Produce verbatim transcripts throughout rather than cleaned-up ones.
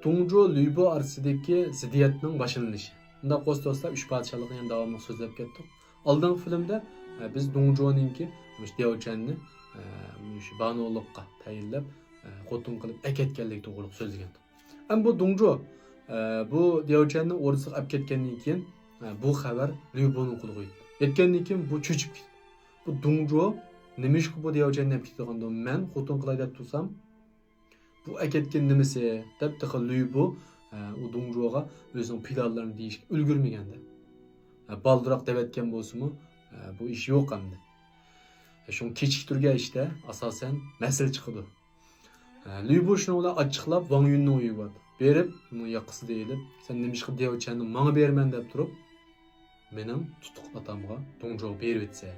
دۇڭجۇ لۈيبۇ ئارىسىدىكى زىددىيەتنىڭ باشلىنىشى. مۇنداق بولسا دوستلار، ئۈچ پادىشاھلىقنى يەنە داۋاملىق سۆزلەپ كەتتۇق. ئالدىنقى فىلىمدە، ئە، بىز دۇڭجۇنىڭكى مۇشۇ دياۋچەننى، ئە، مۇشۇ بانۇلۇققا تەيىنلەپ، ئە، خوتۇن قىلىپ ئەكەتكەنلىكى توغرىلىق سۆزلىگەن. ئەمما بۇ دۇڭجۇ، ئە، بۇ دياۋچەننى ئوردىسىغا ئەپ كەتكەندىن كېيىن، ئە، بۇ خەۋەر لۈيبۇنىڭ قۇلىغا يەتتى. يەتكەندىن كېيىن بۇ چۆچۈپ كېتىدۇ. بۇ دۇڭجۇ نېمىشقا بۇ دياۋچەننى ئەپ كېتىدىغاندۇ؟ مەن خوتۇن قىلاي دەپ تۇرسام، بۇ ئەكەتكەن نېمىسى؟ دەپ تېخى لۈيبۇ، ئە، ئۇ دۇڭجۇغا ئۆزىنىڭ پىلانلىرىنى دېيىشكە ئۈلگۈرمىگەندە. ئە، بالدۇراق دەۋەتكەن بولسىمۇ، ئە، بۇ ئىش يوق ئەمدى. ئە، شۇڭا كېچىكتۈرگەن ئىشتا ئاساسەن مەسىلە چىقىدۇ. ئە، لۈيبۇ شۇنىڭ بىلەن ئاچچىقلاپ ۋاڭ يۈننىڭ ئۆيىگە باردى. بېرىپ، ئۇنىڭ ياقىسىدا ئېلىپ، سەن نېمىشقا دياۋچەننى ماڭا بېرىمەن دەپ تۇرۇپ، مېنىڭ تۇتۇق ئاتامغا دۇڭجۇغا بېرىۋەتسە،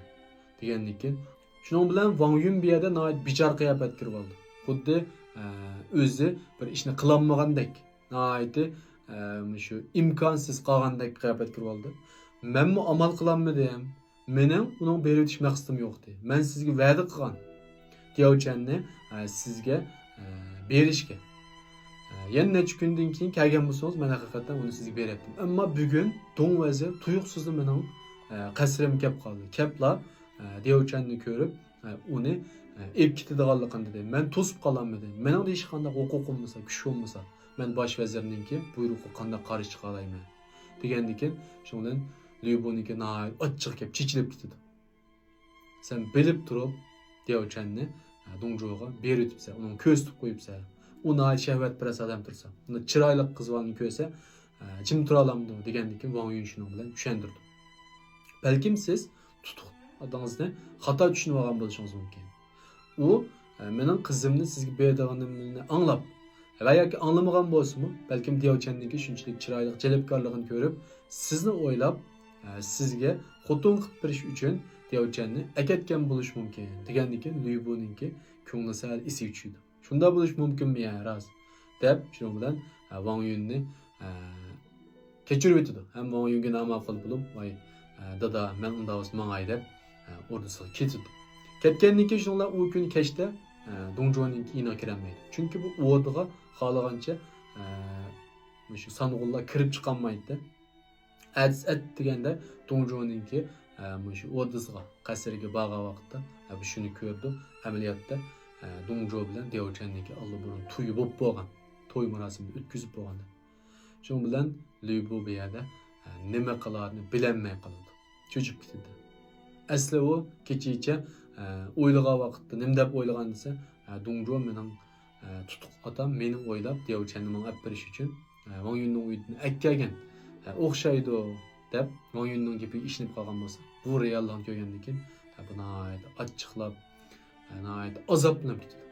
دېگەندىن كېيىن، شۇنىڭ بىلەن ۋاڭ يۈن بۇ يەردە ناھايىتى بىچارە قىياپەتكە كىرىۋالدى. خۇددى، ئە، ئۆزى بىر ئىشنى قىلالمىغاندەك، ناھايىتى، ئە، مۇشۇ ئىمكانسىز قالغاندەك قىياپەتكە كىرىۋالدى. مەنمۇ ئامال قىلالمىدىم. مېنىڭ ئۇنىڭ بېرىۋېتىش مەقسىتىم يوقتى. مەن سىزگە ۋەدە قىلغان دياۋچەننى، ئە، سىزگە، ئە، بېرىشكە. ئە، يەنە نەچچە كۈندىن كېيىن كەلگەن بولسىڭىز، مەن ھەقىقەتەن ئۇنى سىزگە بېرەتتىم. ئەمما بۈگۈن دۇڭ ۋەزىر تۇيۇقسىزلا مېنىڭ، ئە، قەسرىمگە كەپ قالدى. كەپلا، ئە، دياۋچەننى كۆرۈپ، ئە، ئۇنى، ئە، ئېلىپ كېتىدىغانلىقىنى دېدى. مەن توسۇپ قالالمىدىم. مېنىڭ دېيىشكە قانداق ھوقۇق بولمىسا، كۈچ بولمىسا، مەن باش ۋەزىرنىڭكى بۇيرۇقىغا قانداق قارشى چىقالايمەن؟ دېگەندىكىن، شۇنىڭ بىلەن لۈيبۇنىڭكى ناھايىتى ئاچچىقى كېلىپ چېچىلىپ كېتىدۇ. سەن بىلىپ تۇرۇپ دياۋچەننى، ئە، دۇڭجۇغا بېرىۋېتىپسەن، ئۇنىڭغا كۆرسىتىپ قويۇپسەن. ئۇ ناھايىتى شەھۋەتپەرەس ئادەم تۇرسا، ئۇنداق چىرايلىق قىز بالىنى كۆرسە، ئە، جىم تۇرالامدۇ؟ دېگەندىكىن ۋاڭ يۈن شۇنىڭ بىلەن چۈشەندۈردى. بەلكىم سىز تۇتۇق ئاتىڭىزنى خاتا چۈشىنىۋالغان بولۇشىڭىز مۇمكىن. ئۇ، ئە، مېنىڭ قىزىمنى سىزگە بېرىدىغىنىمنى ئاڭلاپ ۋە ياكى ئاڭلىمىغان بولسىمۇ، بەلكىم دياۋچەننىڭكى شۇنچىلىك چىرايلىق، جەلپكارلىقىنى كۆرۈپ، سىزنى ئويلاپ، ئە، سىزگە خوتۇن قىلىپ بېرىش ئۈچۈن دياۋچەننى ئەكەتكەن بولۇشى مۇمكىن، دېگەندىكىن لۈيبۇنىڭكى كۆڭلى سەل ئېسىگە چۈشىدۇ. شۇنداق بولۇشى مۇمكىنمۇ يا، راست؟ دەپ، شۇنىڭ بىلەن، ئە، ۋاڭ يۈننى، ئە، كەچۈرۈۋېتىدۇ. ھەم ۋاڭ يۈنگە ناماقۇل بولۇپ، ۋاي، ئە، دادا، مەن ئۇنداق بولسا ماڭاي دەپ، ئە، ئوردىسىغا كېتىدۇ. كەتكەندىن كېيىن شۇنىڭ بىلەن ئۇ كۈنى كەچتە، ئە، دۇڭجۇنىڭكى يېنىغا كىرەلمەيدۇ. چۈنكى بۇ ئوردىغا خالىغانچە، ئە، مۇشۇ سانغۇنلار كىرىپ چىقالمايتتى. ئەتىسى ئەتىگەندە دۇڭجۇنىڭكى، ئە، مۇشۇ ئوردىسىغا، قەسرىگە بارغان ۋاقىتتا، ئە، بۇ شۇنى كۆرىدۇ. ئەمەلىيەتتە، ئە، دۇڭجۇ بىلەن دياۋچەننىڭكى ئاللىبۇرۇن تويى بولۇپ بولغان. توي مۇراسىمىنى ئۆتكۈزۈپ بولغان. شۇنىڭ بىلەن لۈيبۇ بۇ يەردە، ئە، نېمە قىلارىنى بىلەلمەي قالىدۇ. چۆچۈپ كېتىدۇ. ئەسلى ئۇ كېچىچە، ئە، ئويلىغان ۋاقىتتا نېمە دەپ ئويلىغان دېسە، ئە، دۇڭجۇ مېنىڭ، ئە، تۇتۇق ئاتام مېنى ئويلاپ دياۋچەننى ماڭا ئەپ بېرىش ئۈچۈن، ئە، ۋاڭ يۈننىڭ ئۆيىدىن ئەكەلگەن، ئە، ئوخشايدۇ دەپ ۋاڭ يۈننىڭ گېپىگە ئىشىنىپ قالغان بولسا، بۇ رېئاللىقنى كۆرگەندىن كېيىن، ئە، بۇ ناھايىتى ئاچچىقلاپ، ئە، ناھايىتى ئازابلىنىپ كېتىدۇ.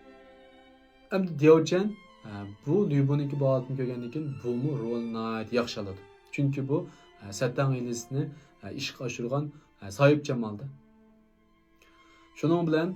ئەمدى دياۋچەن، ئە، بۇ لۈيبۇنىڭكى بۇ ھالىتىنى كۆرگەندىن كېيىن بۇمۇ رولىنى ناھايىتى ياخشى ئالىدۇ. چۈنكى بۇ، ئە، سەتەڭ ھىيلىسىنى، ئە، ئىشقا ئاشۇرغان، ئە، ساھىبجامالدى. شۇنىڭ بىلەن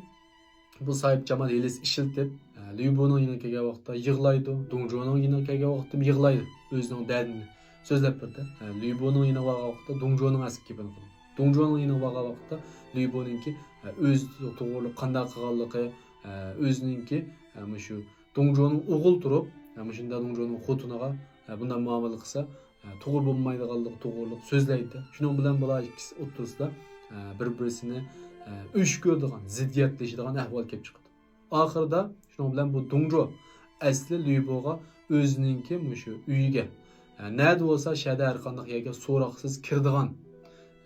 بۇ ساھىبجامال ھىيلىسى ئىشلىتىپ، ئە، لۈيبۇنىڭ يېنىغا كەلگەن ۋاقىتتا يىغلايدۇ، دۇڭجۇنىڭ يېنىغا كەلگەن ۋاقىتتا يىغلايدۇ. ئۆزىنىڭ دەردىنى سۆزلەپ بېرىدۇ. ئە، لۈيبۇنىڭ يېنىغا بارغان ۋاقىتتا دۇڭجۇنىڭ ئەسكى گېپىنى قىلىدۇ. دۇڭجۇنىڭ يېنىغا بارغان ۋاقىتتا لۈيبۇنىڭكى، ئە، ئۆزى توغرۇلۇق قانداق قىلغانلىقى، ئە، ئۆزىنىڭكى، ئە، مۇشۇ دۇڭجۇنىڭ ئوغۇل تۇرۇپ، ئە، مۇشۇنداق دۇڭجۇنىڭ خوتۇنىغا، ئە، بۇنداق مۇئامىلە قىلسا، ئە، توغرا بولمايدىغانلىقى توغرۇلۇق سۆزلەيدۇ. شۇنىڭ بىلەن بۇلار ئىككىسى ئوتتۇرىسىدا، ئە، بىر-بىرسىنى، ئە، ئۆچ كۆرىدىغان، زىددىيەتلىشىدىغان ئەھۋال كېلىپ چىقىدۇ. ئاخىرىدا شۇنىڭ بىلەن بۇ دۇڭجۇ ئەسلى لۈيبۇغا ئۆزىنىڭكى مۇشۇ ئۆيىگە، ئە، نەدە بولسا شەھەردە ھەر قانداق يەرگە سوراقسىز كىرىدىغان،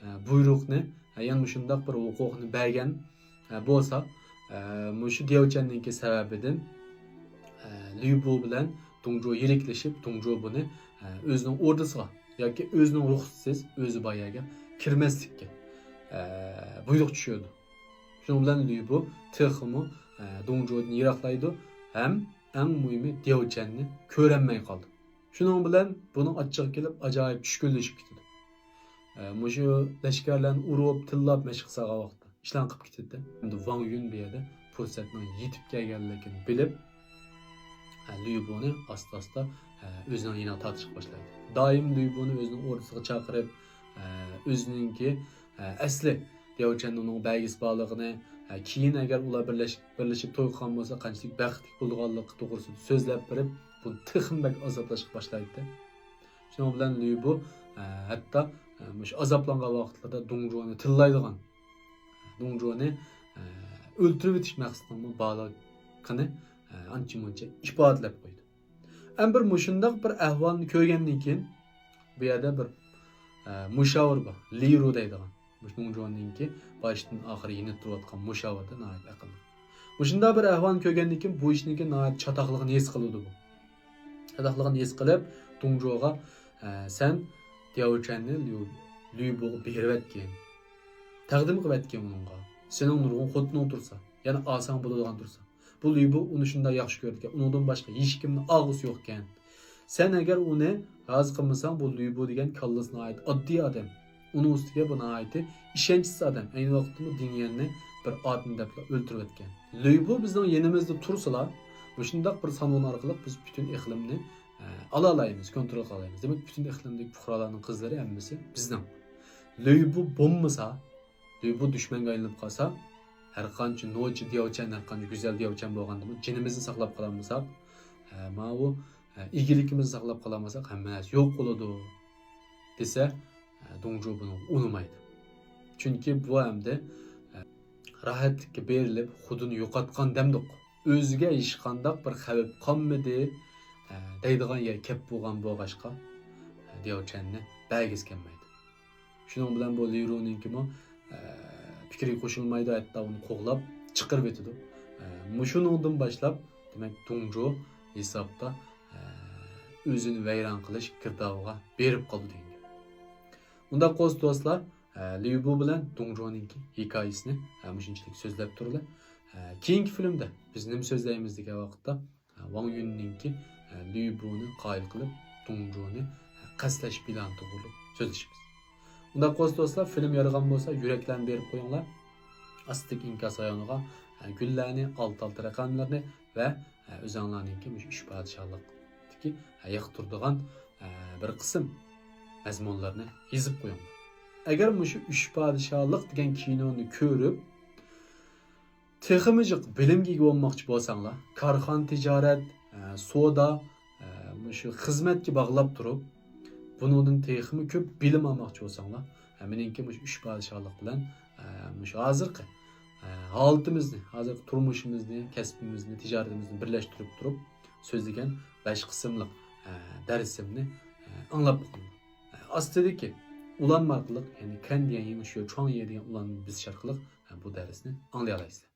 ئە، بۇيرۇقنى، ئە، يەنە مۇشۇنداق بىر ھوقۇقنى بەرگەن، ئە، بولسا، ئە، مۇشۇ دياۋچەننىڭكى سەۋەبىدىن، ئە، لۈيبۇ بىلەن دۇڭجۇ يىرىكلىشىپ، دۇڭجۇ بۇنى، ئە، ئۆزىنىڭ ئوردىسىغا ياكى ئۆزىنىڭ رۇخسىتىسىز ئۆزى بار يەرگە كىرمەسلىككە، ئە، بۇيرۇق چۈشۈرىدۇ. شۇنىڭ بىلەن لۈيبۇ تېخىمۇ، ئە، دۇڭجۇدىن يىراقلايدۇ ھەم ئەڭ مۇھىمى دياۋچەننى كۆرەلمەي قالدى. شۇنىڭ بىلەن بۇنىڭ ئاچچىقى كېلىپ ئاجايىپ چۈشكۈنلىشىپ كېتىدۇ. ئە، مۇشۇ لەشكەرلەرنى ئۇرۇپ، تىللاپ مەشىق سالغان ۋاقىتتا ئىشلار قىلىپ كېتىدۇ. ئەمدى ۋاڭ يۈن بۇ يەردە پۇرسەتنىڭ يېتىپ كەلگەنلىكىنى بىلىپ، ئە، لۈيبۇنى ئاستا-ئاستا، ئە، ئۆزىنىڭ يېنىغا تارتىشقا باشلايدۇ. دائىم لۈيبۇنى ئۆزىنىڭ ئوردىسىغا چاقىرىپ، ئە، ئۆزىنىڭكى، ئە، ئەسلى دياۋچەننىڭ ئۇنىڭغا بەرگۈسى بارلىقىنى، ئە، كېيىن ئەگەر ئۇلار بىرلەش-، بىرلىشىپ توي قىلغان بولسا قانچىلىك بەختلىك بولىدىغانلىقى توغرىسىدا سۆزلەپ بېرىپ، بۇ تېخىمۇ بەك ئازابلاشقا باشلايتتى. شۇنىڭ بىلەن لۈي بۇ، ئە، ھەتتا، ئە، مۇشۇ ئازابلانغان ۋاقىتلىرىدا دۇڭجۇنى تىللايدىغان، دۇڭجۇنى، ئە، ئۆلتۈرۈۋېتىش مەقسىتىنىڭمۇ بارلىقىنى، ئە، ئانچە-مۇنچە ئىپادىلەپ قويدى. ئەمما بىر مۇشۇنداق بىر ئەھۋالنى كۆرگەندىن كېيىن، بۇ يەردە بىر، ئە، مۇشاۋىر بار، لىرۇ دەيدىغان. مۇشۇ دۇڭجۇنىڭكى باشتىن ئاخىر يېنىپ تۇرۇۋاتقان مۇشاۋىردا ناھايىتى ئەقىللىق. مۇشۇنداق بىر ئەھۋالنى كۆرگەندىن كېيىن بۇ ئىشنىڭكى ناھايىتى چاتاقلىقىنى ھېس قىلىدۇ بۇ. چاتاقلىقىنى ھېس قىلىپ، دۇڭجۇغا، ئە، سەن دياۋچەننى ليۇ-، لۈيبۇغا بېرىۋەتكىن. تەقدىم قىلىۋەتكىن ئۇنىڭغا. سېنىڭ نۇرغۇن خوتۇنۇڭ تۇرسا، يەنە ئاسان بولىدىغان تۇرسا. بۇ لۈيبۇ ئۇنى شۇنداق ياخشى كۆرىدىكەن، ئۇنىڭدىن باشقا ھېچكىمنىڭ ئالغۇسى يوقكەن. سەن ئەگەر ئۇنى رازى قىلمىساڭ، بۇ لۈيبۇ دېگەن كاللىسى ناھايىتى ئاددىي ئادەم. ئۇنىڭ ئۈستىگە بۇ ناھايىتى ئىشەنچسىز ئادەم. ئەينى ۋاقىتتىمۇ دىڭيەننى بىر ئادەم دەپلا ئۆلتۈرۈۋەتكەن. لۈيبۇ بىزنىڭ يېنىمىزدا تۇرسىلا، مۇشۇنداق بىر سانون ئارقىلىق بىز پۈتۈن ئىقلىمنى، ئە، ئالالايمىز، كونترول قىلالايمىز. دېمەك، پۈتۈن ئىقلىمدىكى پۇقرالارنىڭ قىزلىرى ھەممىسى بىزنىڭ. لۈيبۇ بولمىسا، لۈيبۇ دۈشمەنگە ئايلىنىپ قالسا، ھەرقانچە نوچى دياۋچەن، ھەرقانچە گۈزەل دياۋچەن بولغاندىمۇ، جېنىمىزنى ساقلاپ قالالمىساق، ئە، ماۋۇ، ئە، ئىگىلىكىمىزنى ساقلاپ قالالمىساق، ھەممە نەرسە يوق بولىدۇ، دېسە، ئە، دۇڭجۇ بۇنى ئۇنىمايدۇ. چۈنكى بۇ ئەمدى، ئە، راھەتلىككە بېرىلىپ، خۇدىنى يوقاتقان دەمدۇق. ئۆزىگە ھېچقانداق بىر خەۋپ قالمىدى، ئە، دەيدىغان يەر كەپ بولغان بولغاچقا، ئە، دياۋچەننى بەرگۈسى كەلمەيدۇ. شۇنىڭ بىلەن بۇ لىرۇنىڭكىمۇ، ئە، پىكرىگە قوشۇلمايدۇ، ھەتتا ئۇنى قوغلاپ چىقىرىۋېتىدۇ. ئە، مۇشۇنىڭدىن باشلاپ، دېمەك، دۇڭجۇ ھېسابتا، ئە، ئۆزىنى ۋەيران قىلىش گىردابىغا بېرىپ قالىدۇ دېگەن گەپ. ئۇنداق بولسا دوستلار، ئە، ليۇبۇ بىلەن دۇڭجۇنىڭكى ھېكايىسىنى، ئە، مۇشۇنچىلىك سۆزلەپ تۇرىلى. ئە، كېيىنكى فىلىمدە بىز نېمە سۆزلەيمىز دېگەن ۋاقىتتا، ئە، ۋاڭ يۈننىڭكى، ئە، ليۇبۇنى قايىل قىلىپ، دۇڭجۇنى، ئە، قەستلەش پىلانى توغرۇلۇق سۆزلىشىمىز. ئۇنداق بولسا دوستلار، فىلىم يارىغان بولسا يۈرەكلەرنى بېرىپ قويۇڭلار. ئاستىدىكى ئىنكاس رايونىغا، ئە، گۈللەرنى، ئالتە ئالتە رەقەملىرىنى ۋە، ئە، ئۆزۈڭلارنىڭكى مۇشۇ ئۈچ پادىشاھلىقتىكى، ئە، ياقتۇرىدىغان، ئە، بىر قىسىم مەزمۇنلارنى يېزىپ قويۇڭلار. ئەگەر مۇشۇ ئۈچ پادىشاھلىق دېگەن كىنونى كۆرۈپ، تېخىمۇ جىق بىلىمگە ئىگە بولماقچى بولساڭلار، كارخانا تىجارەت، ئە، سودا، ئە، مۇشۇ خىزمەتكە باغلاپ تۇرۇپ، بۇنىڭدىن تېخىمۇ كۆپ بىلىم ئالماقچى بولساڭلار، ئە، مېنىڭكى مۇشۇ ئۈچ پادىشاھلىق بىلەن، ئە، مۇشۇ ھازىرقى، ئە، ھالىتىمىزنى، ھازىرقى تۇرمۇشىمىزنى، كەسپىمىزنى، تىجارىتىمىزنى بىرلەشتۈرۈپ تۇرۇپ سۆزلىگەن بەش قىسىملىق، ئە، دەرسىمنى، ئە، ئاڭلاپ بېقىڭلار. ئە، ئاستىدىكى ئۇلانما ئارقىلىق، يەنى كەن دېگەن يېڭى شۆ، چۇاڭ يې دېگەن ئۇلانمىنى بېسىش ئارقىلىق، ئە، بۇ دەرسنى ئاڭلىيالايسىلەر.